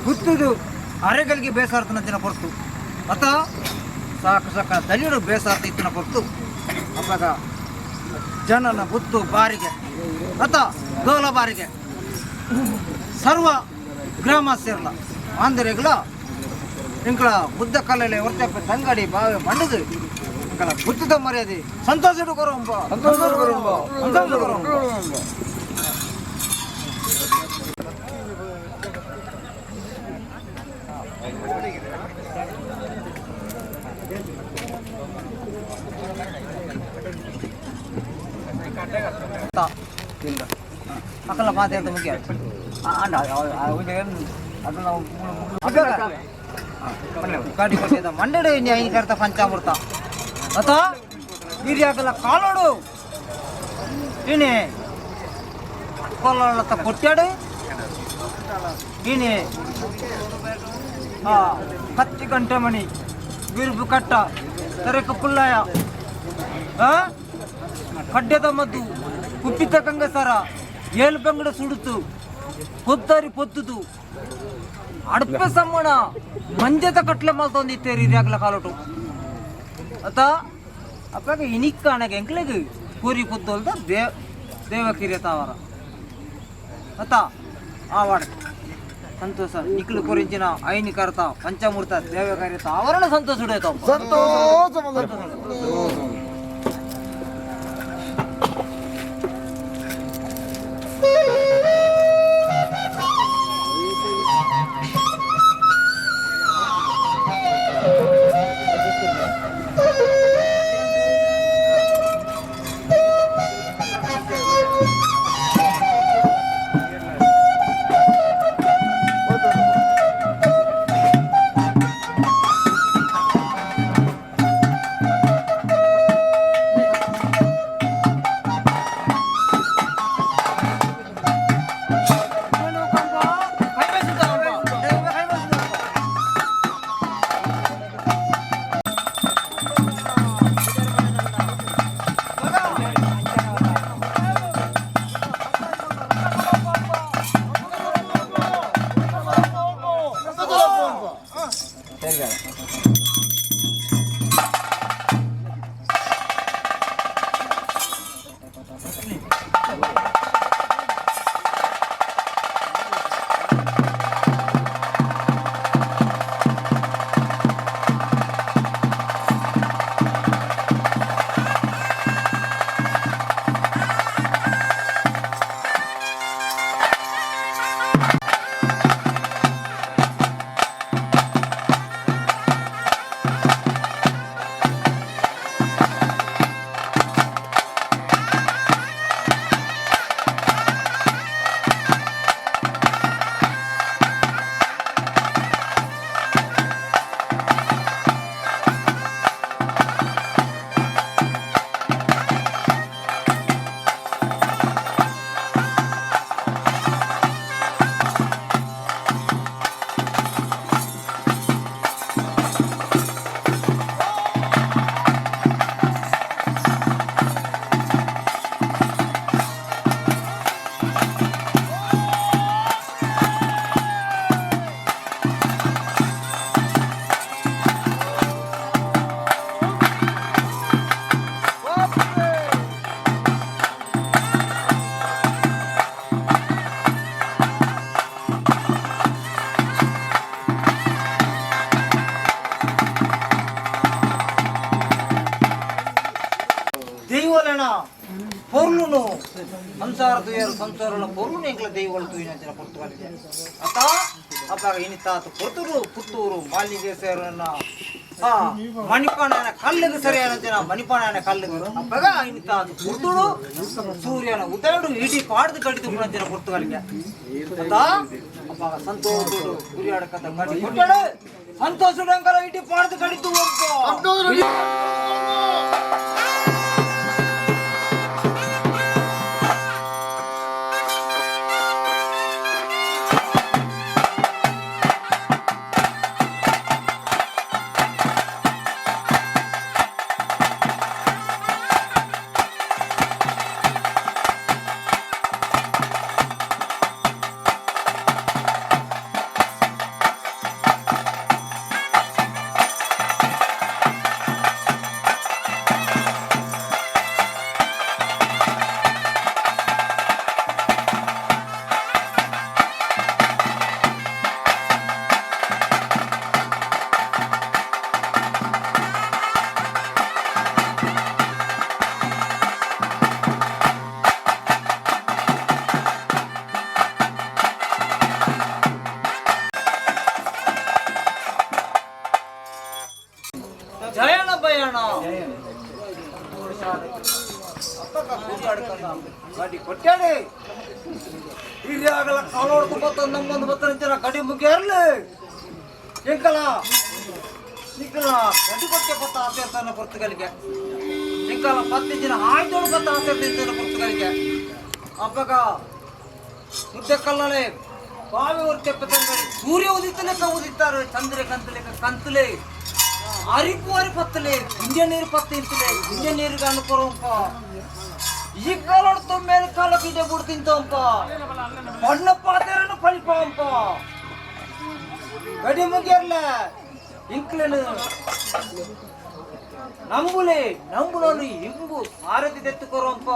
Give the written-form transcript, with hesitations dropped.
ಗುತ್ತುದು ಅರೆಗಳಿಗೆ ಬೇಸಾರ್ತನ ದಿನ ಕೊರ್ತು ಅತ ಸಾಕು ಸಾಕ ದಲಿಯರು ಬೇಸಾರ್ತ ಇತ್ತಿನ ಕೊರ್ತು ಅಪ್ಪಾಗ ಜನನ ಗುತ್ತು ಬಾರಿಗೆ ಅತ ಗೋಲ ಬಾರಿಗೆ ಸರ್ವ ಗ್ರಾಮ ಸೇರ್ಲ ಆಂದರೆಗಳ ಇಂಕಳ ಬುದ್ಧ ಕಲ್ಲಲೆ ಹೊರತಪ್ಪ ತಂಗಡಿ ಬಾವೆ ಮಂಡದು ಇಂಕಳ ಬುದ್ಧದ ಮರ್ಯಾದೆ ಸಂತೋಷ ಕೊರಂಬ ಸಂತೋಷ ಕೊರಂಬ ಸಂತೋಷ ಕೊರಂಬ. ಮಕ್ಕಳ ಮಾತಾಡ್ತ ಮುಖ್ಯ. ಕಾಡಿ ಕೊಟ್ಟಿದ್ದ ಮಂಡಡೆ ಐದು ಕರ್ತ ಪಂಚಾಮೃತ ಅತ ಹಿರಿಯಾಗಲ್ಲ ಕಾಲೋಡು ఈయన కొల్లత కొట్టాడు. ఈయన కత్తి కంటమణి విరుపు కట్ట తరక పుల్లాయ కడ్డెద మద్దు కుప్పిత కంగసర ఏలు పెంగడ సుడుతూ పొద్దారి పొత్తుతూ అడప సమ్మణ మంజత కట్ల మల్తోంది తేరి రేగల కాలటు అత అప్పగ ఇనిక్కానగ ఎంకలేగు పూరి పొద్దులద they ದೇವಕಿರಿಯ ತಾವರ ಅತ ಆವಾಡ ಸಂತೋಷ ನಿಖಲು ಕೊರಿಂಚಿನ ಐನಿ ಕರ್ತ ಪಂಚಮೂರ್ತ ದೇವಕಾರ್ಯ ಆವರಣ ಸಂತೋಷ. ಸಂತೋಷ. ದೈವಲನ ಪೊರ್ಲುನು ಸಂಸಾರ ತುಯರು ಸಂಸಾರನ ಪೊರ್ಲುನು ಎಂಕ್ಲ ದೈವಗಳು ತೂಯಿನಂಚಿನ ಪೊರ್ತುಗಳಿಗೆ ಅತ ಅಪ್ಪಾಗ ಇನಿತಾತ ಪೊರ್ತುರು ಪುತ್ತೂರು ಮಾಲಿಗೆ ಸೇರನ ಆ ಮಣಿಪಾಣನ ಕಲ್ಲಿಗೆ ಸರಿಯಾದಂಚಿನ ಮಣಿಪಾಣನ ಕಲ್ಲಿಗೆ ಅಪ್ಪಾಗ ಇನಿತಾತ ಪೊರ್ತುಡು ಸೂರ್ಯನ ಉದಯಡು ಇಡೀ ಪಾಡ್ದು ಕಡಿದು ಪುಣಂಚಿನ ಪೊರ್ತುಗಳಿಗೆ ಅತ ಅಪ್ಪಾಗ ಸಂತೋಷುಡು ಗುರಿಯಾಡಕಂತ ಕಡಿ ಕೊಟ್ಟಾಡು ಸಂತೋಷುಡು ಅಂಕಲ ಇಡೀ ಪಾಡ್ದು ಕಡಿತು. ಪೋಯಣ. ಅಪ್ಪಕ್ಕ ಗುರಿ ಅಡ್ಕಂದ ಗಾಡಿ ಕೊಟ್ಟಾಡಿ. ಹಿರಿಯಾಗಲ ಕಾಲೋಡ್ದು ಬತ್ತ ನಮ್ಮೊಂದು ಬತ್ತ ಜನ ಗಡಿ ಮುಗಿಯರ್ಲಿ. ಎಂಕಲ ನಿಕ್ಕಲ ಗಡಿ ಕೊಟ್ಟೆ ಬತ್ತ ಆಸೆರ್ತಾನ ಪೊರ್ತುಗಲಿಗೆ. ಎಂಕಲ 10 ಜನ ಆಯ್ದೋಳು ಬತ್ತ ಆಸೆರ್ತಾನ ಪೊರ್ತುಗಲಿಗೆ. ಅಪ್ಪಗ ಮುದ್ದೆ ಕಲ್ಲಲೆ ಬಾವಿ ಹೊರ್ತೆಪ್ಪ ತಂಗಡಿ ಸೂರ್ಯ ಉದಿತಲೆಕ್ಕ ಉದಿತಾರೆ, ಚಂದ್ರೆ ಕಂತಲೆಕ್ಕ ಕಂತಲೆ, ಅರಿಪು ಅರಿಪತ್ತಲೆ, ಗುಂಜೆ ನೀರು ಪತ್ತ ಇಂತಲೆ ಗುಂಜೆ ನೀರಿಗೆ ಅನುಕೂಲಂಪ. ಈ ಕಾಲಡ್ತು ಮೇಲೆ ಕಾಲಕ್ಕೆ ಇದೆ ಬಿಡು ತಿಂತಂಪ, ಬಣ್ಣ ಪಾತೆರನ್ನು ಪಳಿಪಂಪ. ಗಡಿ ಮುಗಿಯರ್ಲ ಇಂಕ್ಲೇನು ನಂಬುಲೆ ನಂಬುಲನು ಇಂಬು ಸಾರಥಿ ತೆತ್ತುಕೊರಂಪ.